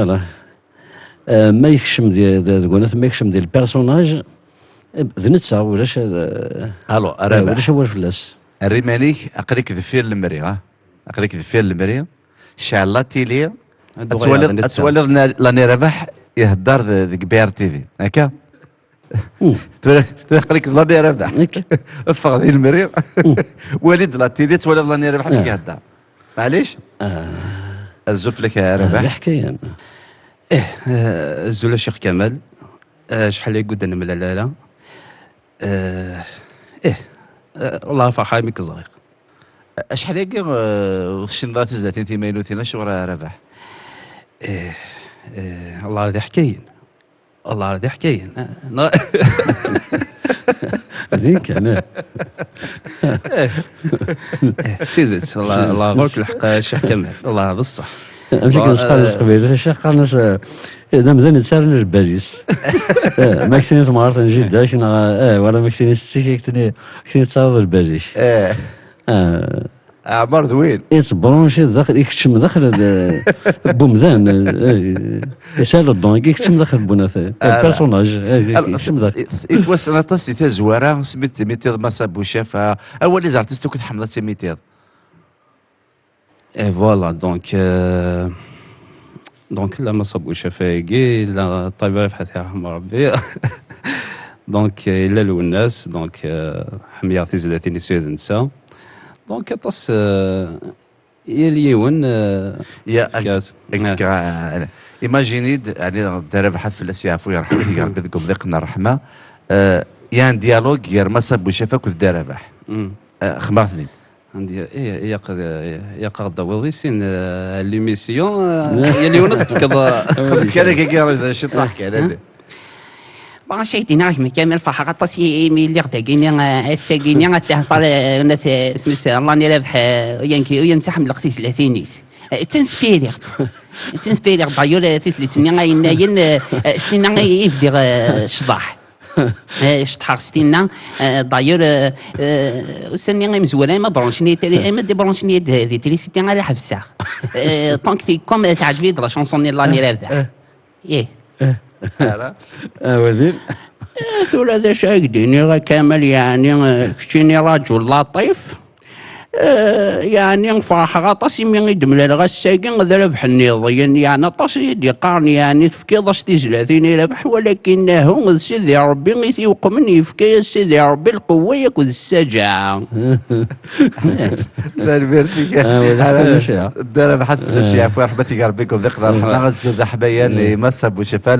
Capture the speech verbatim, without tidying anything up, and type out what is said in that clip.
Voilà. Eh, ma yekcem di, di, deg unat, ma yekcem di le personnage, eh, d netta, ulac, eh, Alors, eh, Rabaḥ, ulac awal fell-as. err iman-ik, aql-ik deffir lemri, ha? Aql-ik deffir lemri, cɛel la télé, Ad ad uɣaleɣ twaliḍ, d netta. Ad twaliḍ na- Lani Rabaḥ ihedder de- deg B R T V, akka? Tura tura aql-ik d Lani Rabaḥ. Ffeɣ di lemri, wali-d la télé, twaliḍ Lani Rabaḥ mi ihedder. Maɛlic? Azul fell-ak a D Rabaḥ. iḥkayen. Eh, azul a Ccix Kamal. Eh, acḥal ay yudden mlal ara. Eh, eh, eh, Wellah ferḥeɣ imi k-ẓriɣ. Acḥal-agi eh, ur tecniḍ ara tizlatin timaynutin acuɣer a Rabaḥ? Eh, eh, Allah d iḥkayen. Allah d iḥkayen. Eh, na- Din kan, eh. Eh, d tidet, Allah, Allah ɣur-k lḥeqq a Ccix Kamal. Allah d ṣṣeḥ. Amek i Bon, k-nesqal eh, s teqbaylit, a Ccix, qqaren-as, eh, d amdan yettarran lbal-is. Eh, ma k-tini temɣart n jida-k, neɣ, eh, wala ma k-tini setti-k, ak-tini, ak-tini tettarraḍ lbal-ik. Eh, Eh, Ɛmer d win. Yettbranci daxel, ikeččem daxel d, n umdan, eh, yesɛa le don, ikeččem daxel n unat, eh, Ah, personnage, eh, ikeččem daxel. Yettwassen aṭas di tazwara, asmi d-timitiḍ Massa Bucafa, awal les artistes akk tḥemmleḍ ad timitiḍ. Et voilà, donc, euh, donc la Massa Bucafa-agi, la Ṭayba Rabaḥ ad t-yerḥem Rebbi. Donc, euh, yella Lwennas, donc, euh, ḥemmleɣ tizlatin-is d netta. Donc, aṭas, euh, yal yiwen, euh, Ya, Yes. ak-tefka, eh, imagine-d, yani, Dda Rabaḥ ad fell-as yeɛfu yerḥem, ad yeg Rebbi deg umḍiq n ṛṛeḥma. Eh, Il y a un dialogue gar Massa Bucafa akked Dda Rabaḥ. mm. Eh, xemmeɣ-ten-id. Andi, eh, ilaq, eh, ilaq ad d-tawiḍ i sin, eh, l'émission, eh, yal yiwen ad s-tefkeḍ, eh, Xdem kan akka, ciṭṭaḥ kan, adi. Bon, acu ay d-iniɣ a gma Kamal, ferḥeɣ aṭas i- imi lliɣ dagini, eh, ass-agini, ad t-ihḍer, eh, nat, eh, isem-is, eh, Lani Rabaḥ, eh, uyanki, uyan ttaḥemmleɣ tizlatin-is. Eh, ttanspiriɣ-d. Ttanspiriɣ-d, d'ailleurs, eh, tizlit-nni ay yennayen, eh, eh, s tinna ay i bdiɣ, eh, ccḍeḥ. Eh, ceṭḥeɣ s tinna, eh, d'ailleurs, eh, eh, ussan-nni imezwura, ma branchen-iyi télé-, ma débranchen-iyi di trisiti ara ḥebseɣ. Eh, tant que comme teɛǧeb-iyi-d la chanson-nni Lani Rabaḥ. Ih. Ara. Awadil. Eh, tura d acu ay k-d-iniɣ a Kamal, yeɛni, eh, keččini raǧu laṭif. Eh, yeɛni ferḥeɣ aṭas imi i d-mlaleɣ ass-agi d Rabaḥ nniḍen, yeɛni aṭas i d-yeqqaren, yeɛni tefkiḍ-as tizlatin i Rabaḥ, walakin ahu d Sidi Rebbi i t-iweqmen, yefka-yas Sidi Rebbi lqewwa akked ssaǧaɛa. Tanemmirt-ik. Ah, wala Ara ḥaca. Dda Rabaḥ ad fell-as yeɛfu, ṛeḥma-t-ig Rebbi deg umḍiq n ṛṛeḥma, ad zzuɣ d aḥbayan i Massa Bucafa.